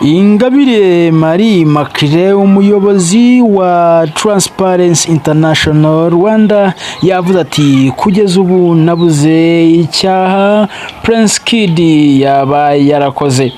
Ingabire Marie Immaculée, umuyobozi wa Transparency International Rwanda, yavuze ati: "Kugeza ubu nabuze icyaha Prince Kid yaba yarakoze."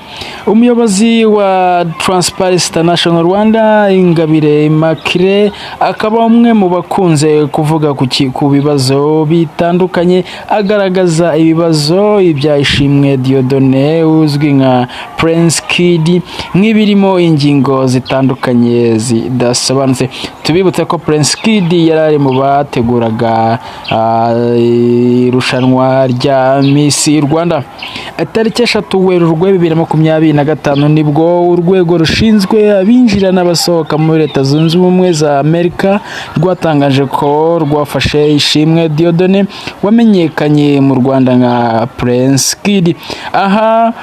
Umuyobozi wa Transparency International Rwanda, Ingabire Immaculée, akaba umwe mu bakunze kuvuga ku bibazo bitandukanye, agaragaza ibibazo ibya Ishimwe Dieudonné uzwi nka Prince Kid nk'ibirimo ingingo zitandukanye zidasobanutse. Tubibutse ko Prince Kid yari ari mu bateguraga irushanwa rya Miss Rwanda. Tariki 3 Werurwe 2025 nibwo urwego rushinzwe abinjira n'abasohoka muri Leta Zunze Ubumwe za Amerika rwatangaje ko rwafashe Ishimwe Dieudonné wamenyekanye mu Rwanda nka Prince Kid. Aha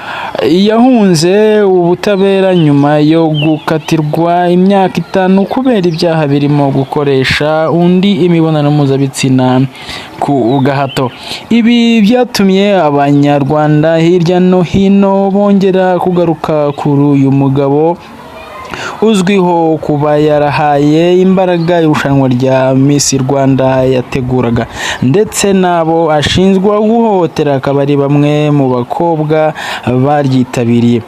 yahunze ubutabera nyuma yo gukatirwa imyaka 5 kubera ibyaha birimo gukoresha undi imibonano mpuzabitsina ku gahato. Ibi byatumye Abanyarwanda hirya no hino bongera kugaruka kuri uyu mugabo uzwiho kuba yarahaye imbaraga irushanwa rya Miss Rwanda yateguraga, ndetse n'abo ashinjwa guhohotera akaba ari bamwe mu bakobwa baryitabiriye.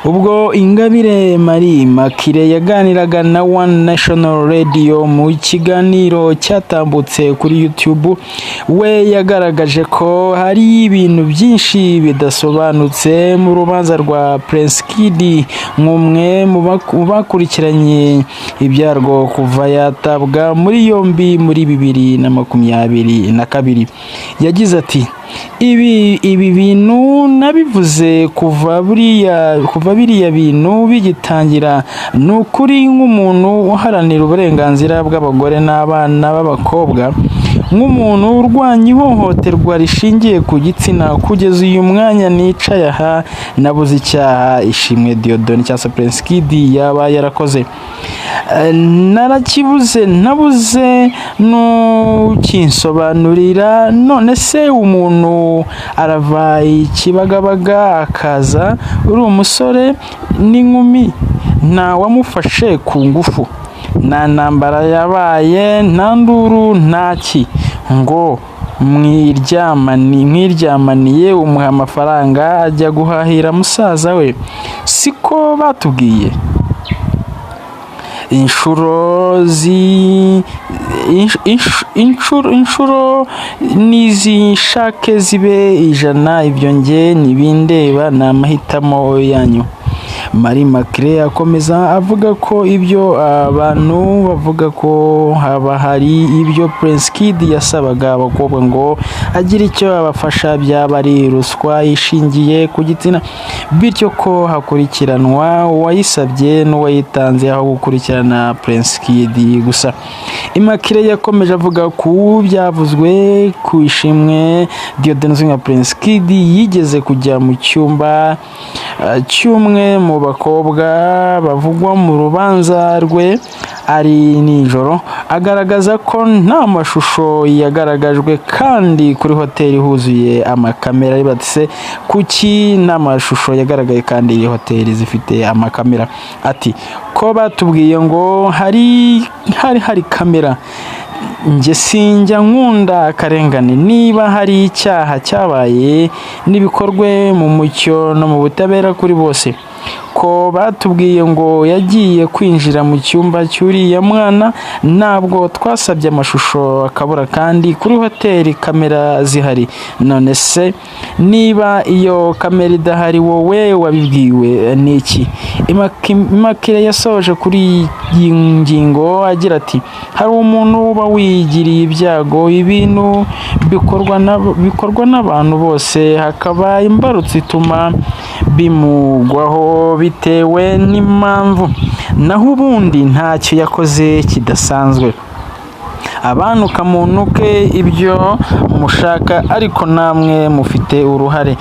Ubwo Ingabire Marie Immaculée yaganiraga na One National Radio mu kiganiro cyatambutse kuri YouTube, we yagaragaje ko hari ibintu byinshi bidasobanutse mu rubanza rwa Prince Kid, nk'umwe mu bakurikiranye ibyarwo kuva yatabwa muri yombi muri 2022. Yagize ati: Ibi bintu nabivuze kuva biriya bintu bigitangira. Ni ukuri, nk'umuntu uharanira uburenganzira bw'abagore n'abana b'abakobwa, nk'umuntu urwanya ihohoterwa rishingiye ku gitsina, kugeza uyu mwanya nicaye aha nabuze icyaha Ishimwe Dieudonné cyangwa se Prince Kid yaba yarakoze. Narakibuze, nabuze n'ukinsobanurira. None se umuntu arava i Kibagabaga akaza, uri umusore n'inkumi, nta wamufashe ku ngufu, nta ntambara yabaye, nta nduru, nta ki, ngo mwiryamaniye, umuha amafaranga ajya guhahira musaza we? Siko batubwiye? Inshuro zi inshuro inshuro nizishake zibe 100, ibyo nge ntibindeba, ni amahitamo yanyu." Marie Immaculée akomeza avuga ko ibyo abantu bavuga ko haba hari ibyo Prince Kid yasabaga abakobwa ngo agire icyo abafasha byaba ari ruswa ishingiye ku gitsina, bityo ko hakurikiranwa uwayisabye n'uwayitanze aho gukurikirana Prince Kid gusa. Immaculée yakomeje avuga ku byavuzwe ku Ishimwe Dieudonné uzwi nka Prince Kid yigeze kujya mu cyumba cy'umwe mu bakobwa bavugwa mu rubanza rwe ari nijoro, agaragaza ko nta mashusho yagaragajwe kandi kuri hoteli huzuye amakamera. Batse kuki nta mashusho yagaragaye kandi iyi hoteli zifite amakamera? Ati: "Ko batubwiye ngo hari kamera? Njye sinjya nkunda akarengane. Niba hari icyaha cyabaye, nibikorwe mu mucyo no mu butabera kuri bose. Ko batubwiye ngo yagiye kwinjira mu cyumba cy'uriya mwana, ntabwo twasabye amashusho akabura kandi kuri hoteli kamera zihari? None se niba iyo kamera idahari, wowe wabibwiwe n'iki?" Immaculée yasoje kuri iyi ngingo agira ati: "Hari umuntu uba wigiriye ibyago, ibintu bikorwa n'abantu bose, hakaba imbarutso ituma bimugwaho bitewe n'impamvu, naho ubundi ntacyo yakoze kidasanzwe. Abantuka muntuke ibyo mushaka, ariko namwe mufite uruhare.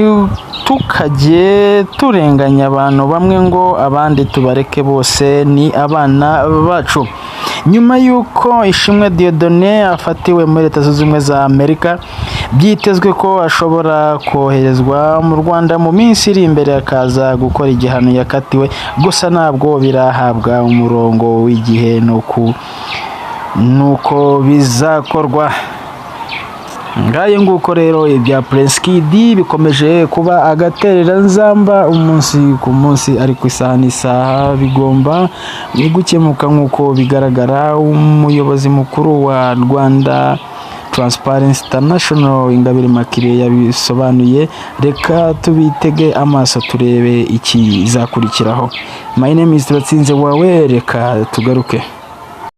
Ntitukajye turenganya abantu bamwe ngo abandi tubareke. Bose ni abana bacu." Nyuma y'uko Ishimwe Dieudonné afatiwe muri Leta Zunze Ubumwe za Amerika, byitezwe ko ashobora koherezwa mu Rwanda mu minsi iri imbere, akaza gukora igihano yakatiwe. Gusa ntabwo birahabwa umurongo w'igihe nuko bizakorwa. Ngayo nguko rero, ibya Prince Kid bikomeje kuba agatereranzamba umunsi ku munsi, ariko isaha n'isaha bigomba gukemuka. Nk'uko bigaragara, umuyobozi mukuru wa Rwanda Transparency International, Ingabire Immaculée, yabisobanuye. Reka tubitege amaso turebe ikizakurikiraho. My name is Turatsinze wawe, reka tugaruke.